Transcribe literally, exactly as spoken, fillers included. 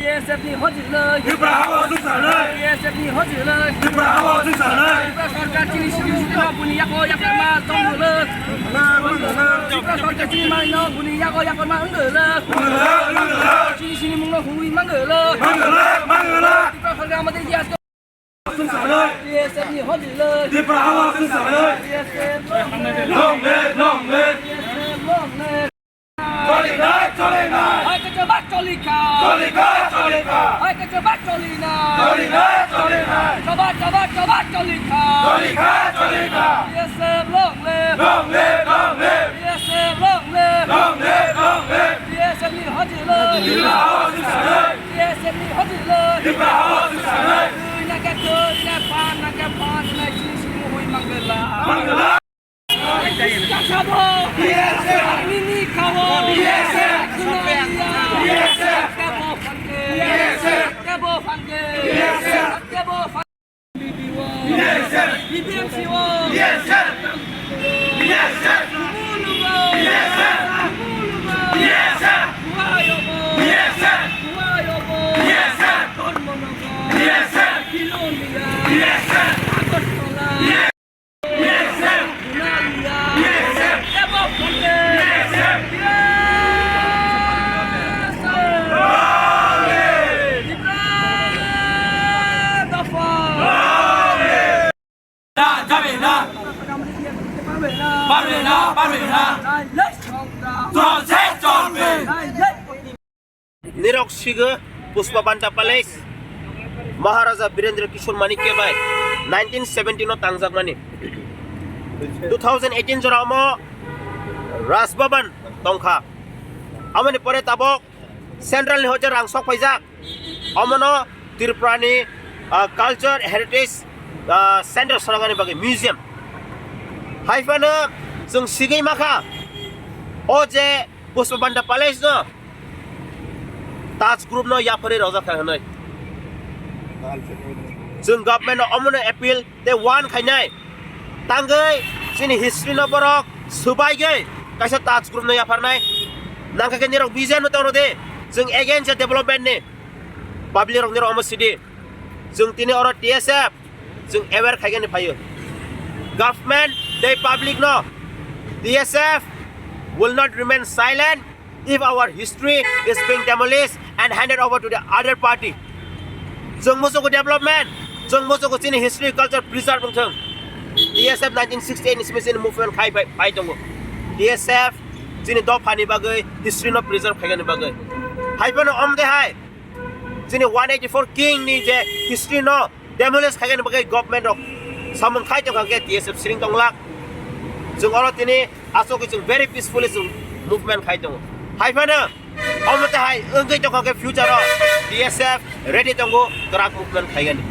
T S F ni hojiloi. Tripura hao sung sanai. T S F ni hojiloi. Tripura hao sung sanai. Tripura sarkar chini sini sini ma buni yako yako ma tong holo. Tripura sarkar chini ma no buni yako yako ma ang holo. Chini sini mung no hui mang holo. Tripura sarkar amader ias. T S F ni hojiloi. Tripura hao sung sanai. T S F long live. Long live, long live. T S F long live. Choli nai, choli nai. Hai ke chobak choli kha. Choli kha, choli kha. Hai ke chobak choli nai. Choli nai, choli nai. Chobak, chobak, chobak choli kha. Choli kha, choli kha. T S F long live. Long live, long live. T S F long live. Long live, long live. T S F ni hojiloi. Tripura hao sung sanai. T S F ni hojiloi. Tripura hao sung sanai. Tui na ke tui na, pan na ke pan na, chini sini hui mang holo. Mang holo. Kasabo. T S F. Nini kawo. T S F. Khuna liya. T S F. Tebo phanke. T S F. Tebo phanke. T S F. Tebo phanke. T S F. T S F. Kumu lugo. T S F. Kumu lugo. T S F. Kuayobo. T S F. Kuayobo. T S F. Dhormo nogo. T S F. Bilonia. T S F. Agartala. T S F. Yes, sir. Yes, sir. Yes, sir. Yes, sir. Nirok sigo Pushpabanta Palace, Maharaja Birendra Kishore Manikya bai nineteen seventy no tangjakmani. Two thousand eighteen jora omo Raj Bhavan tongkha. Amoni pore tabok Central ni hoite rang sok paijak. Omono Tripura ni, ah, culture heritage, ah, center sonangani bagwi museum. Haiphano chwng sigwi makha o je Pushpabanta Palace no Taj Group no yapharwi rojak kha hwnwi. Chwng government no omono appeal tei wan khainai. Tangwi chini history no borok swbaigwi kaisa Taj Group no yapharnai. Nangkha khe nirok vision no tongro de. Chwng against the development ni public rok nirok omo sidi. Chwng tini oro T S F chwng aware khaigani phaio. Government tei public no T S F will not remain silent if our history is being demolished and handed over to the other party. Chwng musugo development, chwng musugo chini history culture preserve wngthung. T S F nineteen sixty-eight ni simi chini movement khai phai, phai tongo. T S F chini dophani bagwi history no preserve khaigani bagwi. Haiphano omde hai chini one eighty-four king ni je history no demolish khaigani bagwi government rok samung khai tongkha khe T S F siring tonglak. Chwng oro tini aswk chwng very peacefully chwng movement khai tongo. Haiphano omo tei hai wngwi tongkha khe future o T S F ready tongo kwrak movement khaigani.